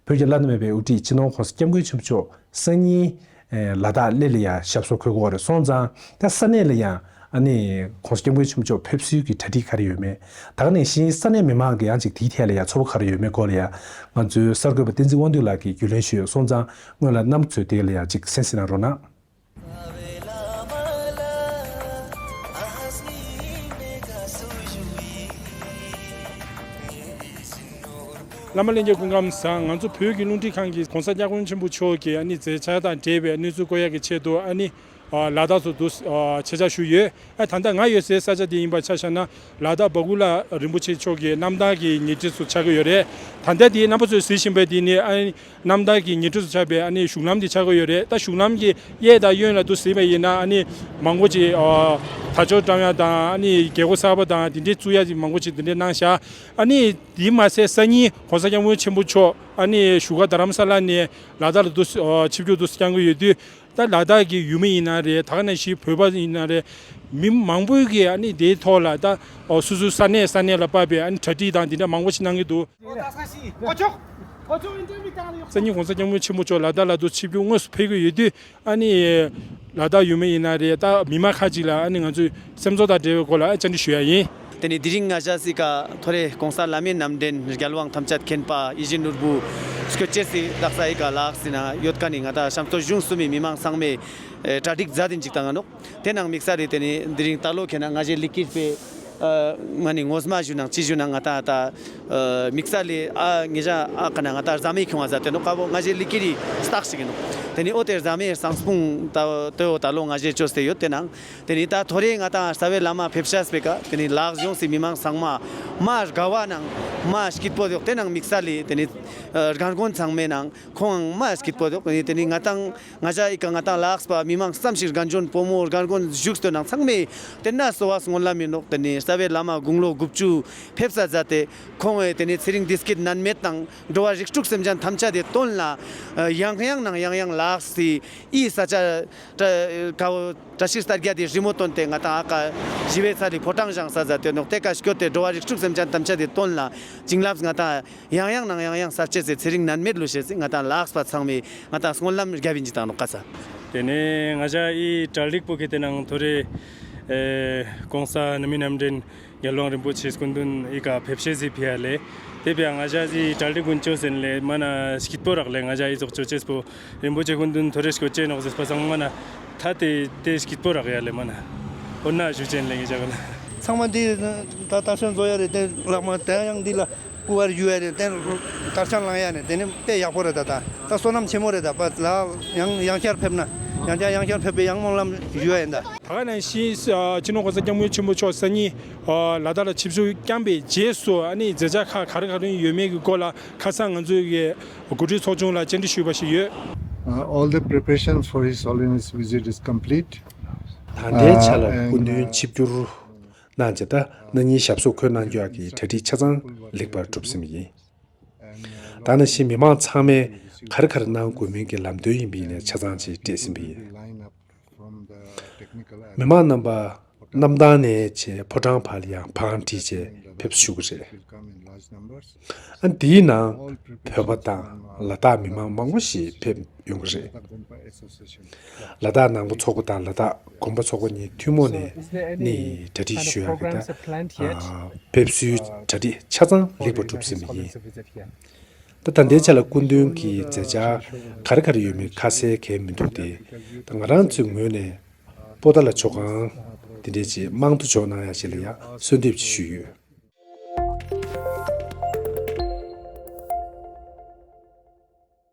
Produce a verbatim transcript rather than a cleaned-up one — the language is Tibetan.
བོད་ཀྱི་བླ་ན་མེད་པའི་དབུ་ཁྲིད་སྤྱི་ནོར་༸གོང་ས་༸སྐྱབས་མགོན་ཆེན་པོ་མཆོག་སང་ཉིན་ལ་དྭགས་གླེ་ལ་ཡང་ཞབས་སོར་འཁོད་ཀྱི་ཡོད་རེད། སོང་ཙང་ད་ས་གནས་ལ་ཡང་ཨ་ནི་༸གོང་ས་༸སྐྱབས་མགོན་ཆེན་པོ་མཆོག་ཕེབས་བསུའི་གི་གྲ་སྒྲིག་ག་རེ་ཡོད་མེད། ད་ག་ནང་བཞིན་ས་གནས་མི་མང་གི་ཡང་ཅིག་དེའི་ཐད་ལ་ཡང་ཚོར་བ་ག་རེ་ཡོད་མེད་སྐོར་ལ་ཡང་ང་ཚོའི་གསར་འགོད་པ་བསྟན་འཛིན་དབང་འདུས་ལགས་ཀྱིས་རྒྱུས་ལོན་ཞུས་ཡོད། སོང་ཙང་སྔོན་ལ་རྣམ་པ་ཚོས་དེ་ལ་ཡང་ཅིག་གསན་གཟིགས་གནང་རོགས་གནང་། བླ་མ་ལྷན་རྒྱས་སྐུ་ཁམས་བཟང་། ང་ཚོ་བོད་ཀྱི་རླུང་འཕྲིན་ཁང་གིས་༸གོང་ས་༸སྐྱབས་མགོན་ཆེན་པོ་མཆོག་གི་ཨ་ནི་མཛད་འཆར་དང་འབྲེལ་བའི་གནས་ཚུལ་བཀོད་ཡག་གི་ཆེད་དུ་ཨ་ནི་ལ་དྭགས་སུ་འདུག་ཆེད་བཅར་ཞུས་ཡོད། ཨ་ད་ལྟ་ང་ཡོད་སའི་ས་ཆ་དེ་ཡིན་པ་ཆ་བཞག་ན་ལ་དྭགས་བ་ཀུ་ལ་རིན་པོ་ཆེ་མཆོག་གི་གནམ་ཐང་གི་ཉེ་འཁྲིས་སུ་ཆགས་ཀྱི་ཡོད་རེད། ད་ལྟ་དེ་རྣམ་པ་ཚོས་གཟིགས་བཞིན་པའི་དེ་ནི་ཨ་ནི་གནམ་ཐང་གི་ཉེ་འཁྲིས་སུ་ཆགས་པའི་ཨ་ནི་གཞུང་ལམ་དེ་ཆགས་ཀྱི་ཡོད་རེད། ད་གཞུང་ལམ་གྱི་གཡས་དང་གཡོན་ལ་འདུག་གཟིགས་པ་ཡིན་ན་ཨ་ནི་མང་པོ་ཅིག་ཨ་དར་ལྕོག་བཀྲམ་ཡ་དང་ཨ་ནི་རྒྱལ་སྒོ་གསར་པ་དང་དེ་འདྲའི་བཙུགས་ཡ་ཅིག་མང་པོ་ཅིག་དེ་འདྲའི་གནང་ཤག་ཨ་ནི་དེ་མ་ཟད་སང་ཉིན་༸གོང་ས་༸སྐྱབས་མགོན་ཆེན་པོ་མཆོག་ཨ་ནི་བཞུགས་སྒར་རྡ་རམ་ས་ལ་ནས་ལ་དྭགས་ལ་འདུག་ཨ་ཆིབས་བསྒྱུར་འདུག་བསྐྱང་གི་ཡོད་དུས། ད་ལ་དྭགས་ཀྱི་ཡུལ་མི་ཡིན་ན་རེད། ད་ག་ནང་བཞིན་བོད་པ་ཡིན་ན་རེད། མི་མང་པོས་ཀྱིས་ཨ་ནི་དེའི་ཐོག་ལ་ད་ཨོ་སོ་སོའི་ས་གནས་ས་གནས་ལ་དཔག་པའི་ཨ་ནི་གྲ་སྒྲིག་དང་དེ་འདྲ་མང་པོ་ཞིག་གནང་གི་འདུག་སང་ཉིན་༸གོང་ས་༸སྐྱབས་མགོན་ཆེན་པོ་མཆོག་ལ་དྭགས་ལ་དུ་ཆིབས་བསྒྱུར་དངོས་སུ་ཕེབས་ཀྱི་ཡོད་དུས་ཨ་ནི་ལ་དྭགས་ཡུལ་མི་ཡིན་ན་རེད། ད་མི་མང་ཁག་ཅིག་ལ་ཨ་ནི་ང་ཚོས་སེམས་ཚོར་དང་འབྲེལ་བའི་སྐོར་ལ་བཅར་འདྲི་ཞུ་ཡ་ཡིན། དེ་ནས་དེ་རིང་ང་ཞ་སི་ཀ་ཐོ་རེ་༸གོང་ས་བླ་མའི་རྣམ་འདྲེན་རྒྱལ་དབང་ཐམས་ཅད་མཁྱེན་པ་ཡིད་བཞིན་ནོར་བུ་སྐྱོད་ཅེས་སི་དག་ས་ཨི་ཀ་ལགས་སི་ན་ཡོད་ཀ་ནི་ང་ད་ཤམ་སྟོད་གཞུང་གསུམ་མི་མི་མང་ཚང་མས་ཨེ་གྲ་སྒྲིག་མཛད་དེ་འཇིག་བཏང་ང་ནོག་དེ་ནང་དམིགས་བསལ་རེད། དེ་ནི་དེ་རིང་ད་ལོ་ཁེ་ན་ང་ཞེ་ལི་ཀིར་པེ་ང་ནི་ངོ་མ་ཞུ་ནང་ཅི་ཞུ་ནང་ང་ད་ད་དམིགས་བསལ་ལི་ཨ་ངེ་ཞ་ཨ་ཀ་ན་ང་ད་རྫ་མའི་ཁྱོང་ང་ཟ་དེ་ནོ་ཀ་བོ་ང་ཞེ་ལི་ཀིར་རི་སྟག་ཞིག་ཡིན་ནོ། དེ་ནི་ཨོ་དེ་རྫ་མའི་སང་སྤུང་ད་དེ་ཨོ་ད་ལོ་ང་ཞེ་བཅོས་ཏེ་ཡོད། དེ་ནང་དེ་ནི་ད་ཐོ་རེ་ང་ད་རྩ་བའི་བླ་མ་ཕེབས་ཤ་སྤེ་ཀ་དེ་ནི་ལག་གཞུང་སི་མི་མང་ཚང་མ་མ་དགའ་བ་ནང་མ་སྐྱིད་པོ་ཡོད། དེ་ནང་དམིགས་བསལ་ལི་དེ་ནི་རྒན་རྒོན་ཚང་མའི་ནང་ཁོང་མ་སྐྱིད་པོ་ཡོད། དེ་ནི་ང་དང་ང་ཞ་ཨི་ཀ་ང་དང་ལགས་པ་མི་མང་ཙམ་ཞིག་རྒན་གཞོན་ཕོ་མོ་རྒན་རྒོན་བཞུགས་སྟོད་ནང་ཚང་མས་དེ་ན་གསོ་བ་སྔོན་ལ་མི་ནོག་དེ་ནི་རྩ་བའི་བླ་མ་དགུང་ལོ་དགུ་བཅུ་ཕེབས་ས་མཛད་དེ་ཁོང་ཨེ་དེ་ནི་ཚེ་རིང་བདེ་སྐྱིད་ནན་མེད་དང་འགྲོ་བ་རིགས་དྲུག་སེམས་ཅན་ཐམས་ཅད་དེ་དོན་ལ་ཡང་ཡང་ནང་ཡང་ཡང་ལགས་སི་ཨི་ས་ཆ་ཀའོ་བཀྲ་ཤིས་ལྟར་རྒྱ་དེ་རི་མོ་བཏོན་ཏེ་ང་དང་ཨ་ཀ་ཞི་བའི་ཚ་ལི་ཕོ་བྲང་བཞེངས་ས་མཛད་དེ་ནོག་དེ་ཀ་སྐྱོད་དེ་འགྲོ་བ་རིགས་དྲུག་སེམས་ཅན་ཐམས་ཅད་དེ་དོན་ལ་བྱིན་རླབས་ང་དང་ཡང་ཡང་ནང་ཡང་ཡང་གསར་བཅད་ཟེར་ཚེ་རིང་ནན་མེད་ལུ་ཤེས་ཟེར་ང་དང་ལགས་པ་ཚང་མས་ང་དང་སྔོན་ལམ་རྒྱབ་ཡིན་ཅི་དང་ནོ་ཀ་ས། དེ་ནས་ང་ཞ་ཨི་གྲ་སྒྲིག་པོ་ཁེ་དེ་ནང་ཐོ་རེ་ཨེ་༸གོང་ས་ན་མི་རྣམ་འདྲེན་རྒྱལ་དབང་རིན་པོ་ཆེ་སྐུ་མདུན་ཨི་ཀ་ཕེབས་ཤེས་ཟི་ཕི་ཡ་ལེ། དེ་བས་ང་ཞ་ཟི་གྲ་སྒྲིག་ཀུན་ཅོ་ཟེར་ལེ་མ་ན་སྐྱིད་པོ་རག་ལེ། ང་ཞ་ཨི་ཙོག་ཅོ་ཅེས་པོ་རིན་པོ་ཆེ་སྐུ་མདུན་ཐོ་རེ་སྐྱོ་ཅེ་ནོག་ཟེར་པ་སང་མ་ན་ད་དེ་དེ་སྐྱིད་པོ་རག་ཡ་ལེ་མ་ན། འོ་ན་ཞུ་ཅན་ལེ་ངེ་ཅག་ལ། ཚང་མ་འདི་ད་ད་ཤོན་བཟོ་ཡ་རེད། དེ་ལག་མ་དེ་ཡང་འདི་ལ་སྐུ་བར་ཞུ་ཡ་རེད། དེ་དར་ཆ་ལང་ཡ་ནས་དེ་ནི་དཔེ་ཡག་པོ་རེད། ད་ད་ད་བསོད་ནམས་ཆེན་མོ་རེད། ད་པ་ལ་ཡང་ཡང་བསྐྱར་ཕེབས་ན་ཡང་བསྐྱར་ཡང་བསྐྱར་ཕེབས་པའི་ཡང་སྨོན་ལམ་ཞུ་ཡ་ཡིན་ད། ད་ག་ནང་བཞིན་སྤྱི་ནོར་༸གོང་ས་༸སྐྱབས་མགོན་ཆེན་པོ་མཆོག་སང་ཉིན་ལ་དྭགས་ལ་ཆིབས་བསྒྱུར་བསྐྱངས་པའི་རྗེས་སུ་ཨ་ནི་མཛད་འཆར་ཁག་ག་རེ་ག་རེ་ཡོད་མེད་ཀྱི་སྐོར་ལ་ཁ་སང་ང་ཚོའི་གི་འགོ་ཁྲིད་ཚོགས་ཆུང་ལ་བཅར་འདྲི་ཞུས་པ་ཞིག་ཡོད། Uh, all the preparations for His Holiness visit is complete. ད་ལྟའི་ཆ་ལ་སྐུ་མདུན་ཆིབས་བསྒྱུར་གནང་རྗེས་ད་ན་ནིང་ཞབས་སོར་འཁོད་གནང་རྒྱུ་ཡག་གི་གྲ་སྒྲིག་ཆ་ཚང་ལེགས་པར་གྲུབ་ཟིན་པ་ཡིན། ད་ནང་བཞིན་མི་མང་ཚང་མས་ག་རེ་ག་རེ་གནང་དགོས་མིན་གྱི་ལམ་སྟོན་ཡིན་པ་ཡིན་ནའི་ཆ་ཚང་ཅིག་སྤྲད་ཟིན་པ་ཡིན། མི་མང་རྣམ་པ་གནམ་ཐང་ནས་བྱས་ཕོ་བྲང་བར་ལ་ཡང་བང་བསྒྲིགས་བྱས་ཕེབས་བཞུགས་ཀྱི་རེད། ཨ་འདིའི་ནང་བོད་པ་དང་ལ་དྭགས་མི་མང་མང་པོ་ཞིག་ཕེབས་ཡོང་གི་རེད། ལ་དྭགས་ནང་པ་ཚོགས་པ་དང་ལ་དྭགས་དགོན་པ་ཚོགས་པ་གཉིས་ཐུན་མོང་ནས་ནི་གྲ་སྒྲིག་ཞུ་ཡག་གི་ད་ཕེབས་བསུའི་གྲ་སྒྲིག་ཆ་ཚང་ལེགས་པར་གྲུབ་ཟིན་པ་ཡིན། ད་ད་ལྟའི་ཆ་ལ་སྐུ་མདུན་གྱི་མཛད་འཆར་ག་རེ་ག་རེ་ཡོད་མེད་ཁ་གསལ་གང་མི་འདུག་སྟེ། ད་ང་རང་ཚོའི་ངོས་ནས་པོ་ཏཱ་ལ་ཇོ་ཁང་དེ་འདྲས་ཅིག་དམངས་གཙོ་ཇོ་གནང་ཡ་ཞིག་ལ་ཡང་གསོལ་འདེབས་ཅིག་ཞུས་ཡོད།